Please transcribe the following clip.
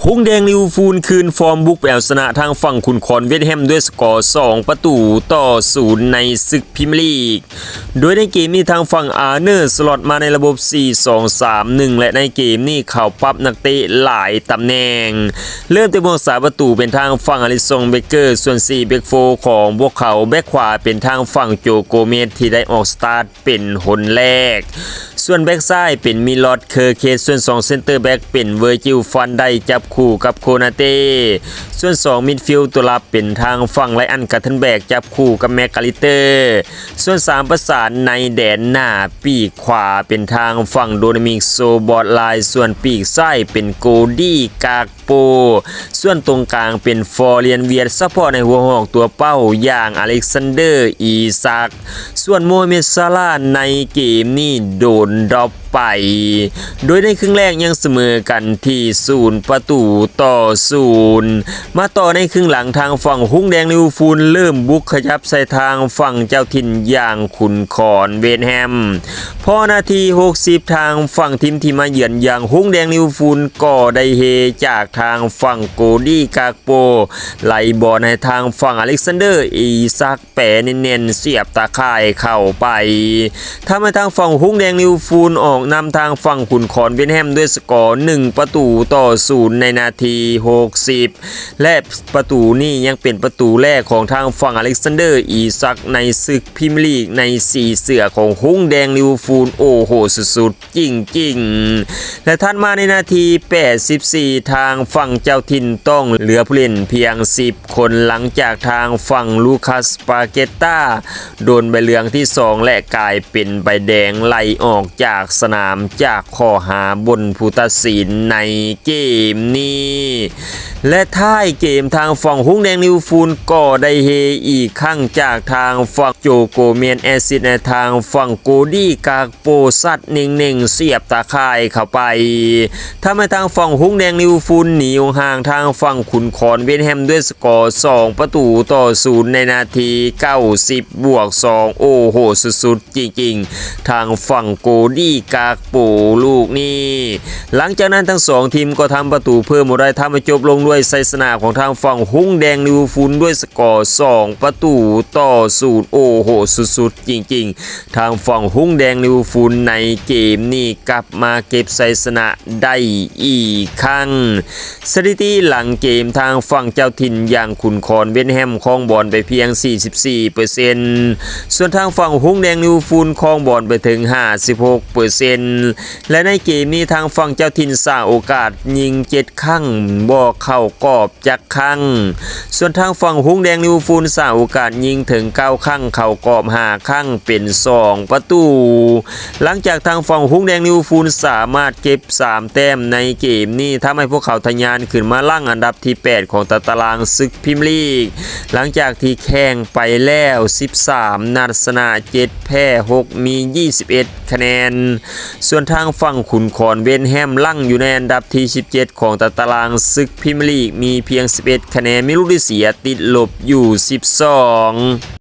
ຫົງແດງລິເວີພູນຄືນຟອມບຸກໄປເອົາຊະນະທາງຝັ່ງຂຸນຂອນເວັດແຮມດ້ວຍສະກໍສອງປະຕູຕໍ່ສູນໃນສຶກພຣີເມຍລີກ. ໂດຍໃນເກມນີ້ທາງຝັ່ງອາເນີສລັອດມາໃນລະບົບສີ່ສອງສາມໜຶ່ງ ແລະ ໃນເກມນີ້ເຂົາປັບນັກເຕະຫຼາຍຕຳແໜ່ງ. ເລີ່ມແຕ່ພວກສາມປະຕູເປັນທາງຝັ່ງອາລິຊອງ ເບເກີ ສ່ວນສີ່ແບັກໂຟຂອງພວກເຂົາ ແບັກຂວາເປັນທາງຝັ່ງໂຈໂກເມສທີ່ໄດ້ອອກສະຕາດ ເປັນຫົນແລກ, ສ່ວນແບັກຊ້າຍເປັນມິລອດ ເຄີເຄດ, ສ່ວນສອງເຊັນເຕີແບັກເປັນເວີຈິວ ຟານໄດຈັບຄູ່ກັບໂຄນາເຕ, ສ່ວນສອງມິດຟິວຕົວລັບເປັນທາງຝັ່ງໄລອັນ ກາເທິນແບັກຈັບຄູ່ກັບແມັກອາລິສເຕີ, ສ່ວນສາມປະສານໃນແດນໜ້າປີກຂວາເປັນທາງຝັ່ງໂດມິນິກ ໂຊບອດລາຍ, ສ່ວນປີກຊ້າຍເປັນໂກດີ ກາກ ໂປ, ສ່ວນຕົງກາງເປັນຟອຣເຣຍນ ວຽດ ສະເພາະໃນຫົວຫອກຕົວເປົ້າຢ່າງອາເລັກຊານເດີ ອີຊັກ, ສ່ວນໂມຮາເມັດ ຊາລາ ໃນເກມນີ້ໂດນດຣອບໄປ, ໂດຍໃນເຄິ່ງແລກຍັງສະເໝີກັນທີ່ສູນປະຕູຕໍ່ສູນ. ມາຕໍ່ໃນເຄິ່ງຫຼັງ ທາງຝັ່ງຫົງແດງລິເວີພູນເລີ່ມບຸກຂະຫຍັບໃສ່ທາງຝັ່ງເຈົ້າຖິ່ນຢ່າງຂຸນຂອນເວັດແຮມ, ເພາະນາທີຫົກສິບ ທາງຝັ່ງທີມທີ່ມາເຢືອນຢ່າງຫົງແດງລິເວີພູນກໍໄດ້ເຮຈາກທາງຝັ່ງໂກດີ ກາກ ໂປ ໄລ່ບອນໃຫ້ທາງຝັ່ງອາເລັກຊານເດີ ອີຊັກ ແປແໜ້ນໆ ສຽບຕາຂ່າຍເຂົ້າໄປ, ທຳໃຫ້ທາງຝັ່ງຫົງແດງລິເວີພູນອອກນຳທາງຝັ່ງຂຸນຂອນເວັດແຮມດ້ວຍສະກໍໜຶ່ງປະຕູຕໍ່ສູນໃນນາທີຫົກສິບ ແລະ ປະຕູນີ້ຍັງເປັນປະຕູແລກຂອງທາງຝັ່ງອາເລັກຊານເດີ ອີຊັກ ໃນສຶກພຣີເມຍລີກໃນສີເສື້ອຂອງຫົງແດງລິເວີພູນ. ໂອ້ໂຫ ສຸດໆ ຈິງໆ ແລະ ຖັດມາໃນນາທີແປດສິບສີ່ ທາງຝັ່ງເຈົ້າຖິ່ນຕ້ອງເຫຼືອຜູ້ຫຼິ້ນພຽງສິບຄົນ ຫຼັງຈາກທາງຝັ່ງລູຄັສ ປາເກັດຕາ ໂດນໃບເຫຼືອງທີສອງ ແລະ ກາຍເປັນໃບແດງໄລ່ອອກຈາກສະໜາມຈາກຂໍ້ຫາບົນຜູ້ຕັດສິນໃນເກມນີ້. ແລະ ທ້າຍເກມທາງຝັ່ງຫົງແດງລິເວີພູນກໍໄດ້ເຮອີກຄັ້ງຈາກທາງຝັ່ງໂຈໂກເມສ ແອດຊິດໃຫ້ທາງຝັ່ງໂກດີ ກາກ ໂປ ຊັດເໜັງໆ ສຽບຕາຂ່າຍເຂົ້າໄປ, ທຳໃຫ້ທາງຝັ່ງຫົງແດງລິເວີພູນໜີອອກຫ່າງທາງຝັ່ງຂຸນຂອນເວັດແຮມດ້ວຍສະກໍສອງປະຕູຕໍ່ສູນໃນນາທີເກົ້າສິບບວກສອງ. ໂອ້ໂຫ ສຸດໆ ຈິງໆ ທາງຝັ່ງໂກດີ ກາກ ໂປ ລູກນີ້. ຫຼັງຈາກນັ້ນທັງສອງທີມກໍທຳປະຕູເພີ່ມບໍ່ໄດ້, ທຳໃຫ້ຈົບລົງດ້ວຍໄຊຊະນະຂອງທາງຝັ່ງຫົງແດງລິເວີພູນດ້ວຍສະກໍສອງປະຕູຕໍ່ສູນ. ໂອ້ໂຫ ສຸດໆ ຈິງໆ ທາງຝັ່ງຫົງແດງລິເວີພູນໃນເກມນີ້ກັບມາເກັບໄຊຊະນະໄດ້ອີກຄັ້ງ. ສະຖິຕິຫຼັງເກມທາງຝັ່ງເຈົ້າຖິ່ນຢ່າງຂຸນຂອນເວັດແຮມຄອງບອນໄປພຽງສີ່ສິບສີ່ເປີເຊັນ, ສ່ວນທາງຝັ່ງຫົງແດງລິເວີພູນຄອງບອນໄປເຖິງຫ້າສິບຫົກເປີເຊັນ ແລະ ໃນເກມນີ້ທາງຝັ່ງເຈົ້າຖິ່ນສ້າງໂອກາດຍິງເຈັດຄັ້ງ ບໍ່ເຂົ້າກອບຈັກ ຄັ້ງ, ສ່ວນທາງຝັ່ງຫົງແດງລິເວີພູນສ້າງໂອກາດຍິງເຖິງເກົ້າຄັ້ງ ເຂົ້າກອບຫ້າຄັ້ງ ເປັນສອງປະຕູ. ຫຼັງຈາກທາງຝັ່ງຫົງແດງລິເວີພູນສາມາດເກັບສາມແຕ້ມໃນເກມນີ້ ທຳໃຫ້ພວກເຂົາທະຍານຂຶ້ນມາຫຼັງອັນດັບທີແປດຂອງຕາຕະລາງສຶກພຣີເມຍລີກ, ຫຼັງຈາກທີ່ແຂ່ງໄປແລ້ວສິບສາມນັດ ຊະນະເຈັດ ແພ້ຫົກ ມີຍີ່ສິບເອັດຄະແນນ. ສ່ວນທາງຝັ່ງຂຸນຂອນເວັດແຮມຫຼັງຢູ່ໃນອັນດັບທີສິບເຈັດຂອງຕາຕະລາງສຶກພຣີເມຍລີກ ມີພຽງສິບເອັດຄະແນນ, ມີລູກທີ່ເສຍຕິດລົບຢູ່ສິບສອງ.